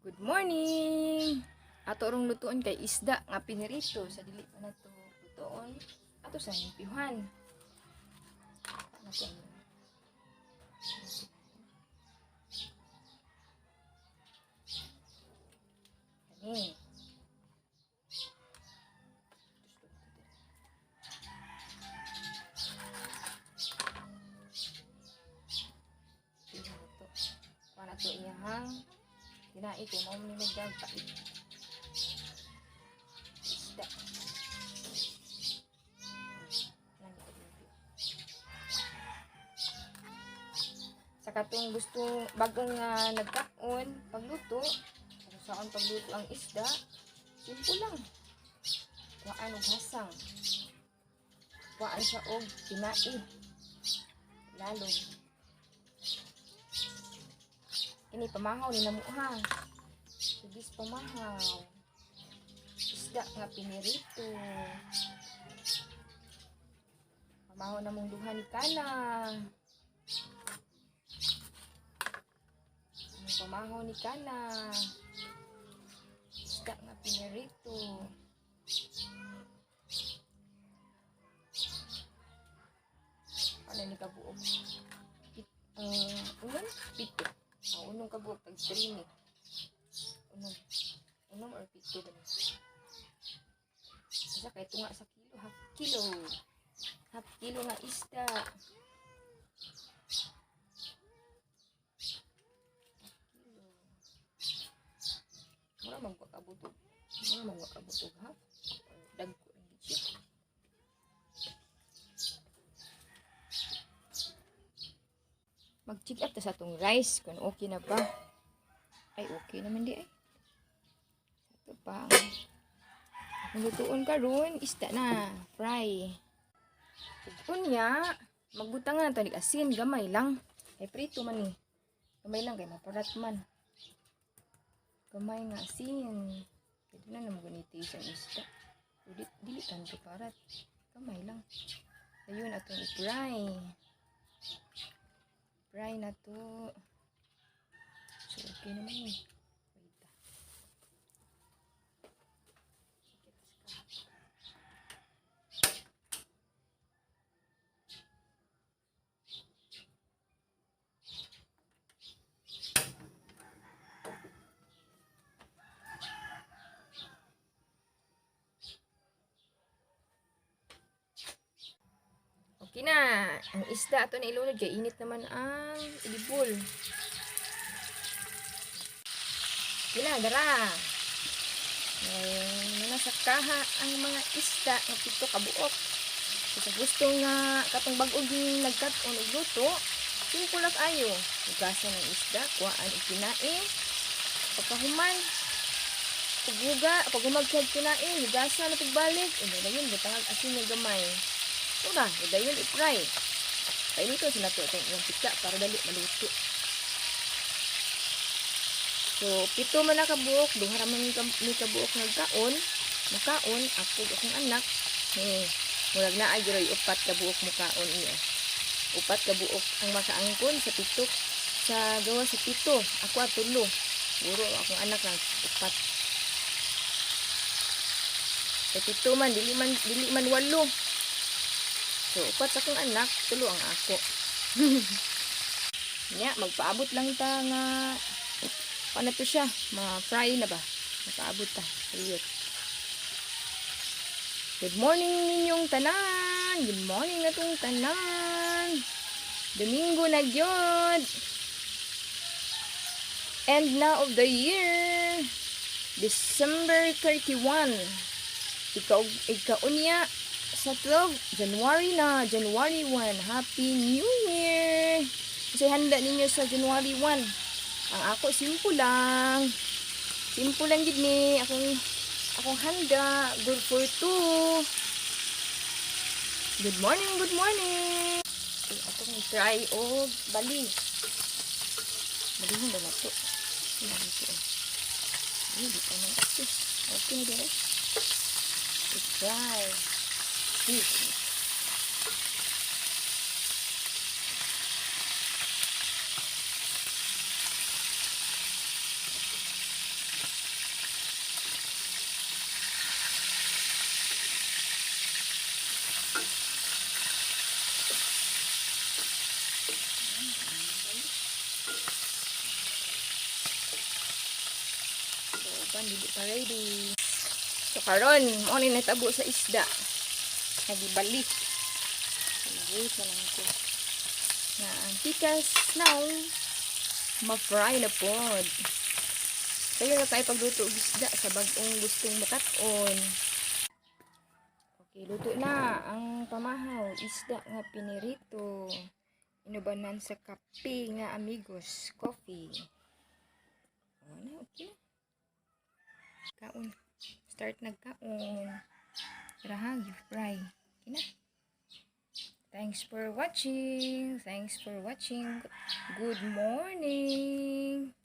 Good morning! Ato rong lutuon kay isda nga pinirito sa dili pa nato lutuon. Ato sa limpihan. Nato ang- Kani. Pihan na to. Kuha na to iyahang kinai kay mao ni magdagpait. Isda. Nani to limpyo. Sa katong gusto bagong nga nagkaon pagluto, kung saan pagluto ang isda, simple lang. Kuhaan og hasang. Kuhaan siya og kinai. Lalong. Ini pamahaw ni namuha. Sugis pamahaw. Isda nga pinirito. Pamahaw na mong duha ni Kana. Ang pamahaw ni Kana. Isda nga pinirito. Ano ni kabuok? Unom? Pito. Ah, unong kabuok. Tag 3 ni. Unom. Unom or pito ganun. Isa kay tunga sa kilo. Half kilo. Half kilo nga isda. Half kilo. Mura man ko kabutog. Mura man ko kabutog half. Or dagko rin gid siya. Mag-check up ta sa atong rice kung okay na ba. Ay, okay naman di ay. Ito pa. Ang lutuon karon, isda na. Fry. Ug unya, magbutang na to ni asin gamay lang. Kay prito man ni. Gamay lang kay maparat man. Gamay nga asin. Pwede na naman ganito isang isda. Dili, dili tanto parat. Gamay lang. Ayun atong i-fry. Fry na to. So, okay naman eh. Wait ah. Okay na. Ang isda ato na ilunod kay init naman ang ilibol. Okay na, dara. May nasa kaha ang mga isda nga 7 ka buok. So, sa gusto nga katong bag-o ging nagkat-on og luto, simple lang ayo. Hugasan ang isda, kuhaan og kinain. Pagkahuman, paghuga, pag humagkag kinain, hugasan na pagbalik. Unya dayon butangag asin nga gamay. Ura, dayon i-fry. Painito sa nato itong iyang pika para dali maluto. So, 7 man na kabuok, duha ra man ni kabuok nagkaon, mukaon ako ug akong anak. Eh, murag naa gyud 4 kabuok mukaon niya. 4 kabuok ang makaangkon sa 7 sa gawa sa 7. Ako at 3. Siguro akong anak lang 4. Sa 7 man dili man 8. So, 4 sa akong anak, 3 ang ako. Nya, magpaabot lang ta nga paano to siya? Ma-fry na ba? Magpaabot ta. Riyot. Good morning ninyong tanan. Good morning na tong tanan. Domingo na gyud. End na of the year. December 31. Ikaw ikaunya sa 12 January na, January 1. Happy New Year. Kasi handa ninyo sa January 1. Ang ako simple lang. Simple lang gid ni akong handa. Good for two. Good morning, good morning. Okay, atong try og bali. Balihon ba na to? Hindi to. Ay, di pa man ito. Okay na dire. I-try. Uban dili pa ready. So karon, mao ni natabo sa isda. Nagibalik. So, wait na lang ko nga ang pikas now ma-fry na pod. Kaya na tayo pagluto og isda sa bag-ong gustong mukat-on. Okay, luto na ang pamahaw, isda nga pinirito. Inubanan sa kape nga Amigos Coffee. O na, okay na. Kaon. Start nagkaon. Tara ha, you fry. Okay na. Thanks for watching. Thanks for watching. Good morning.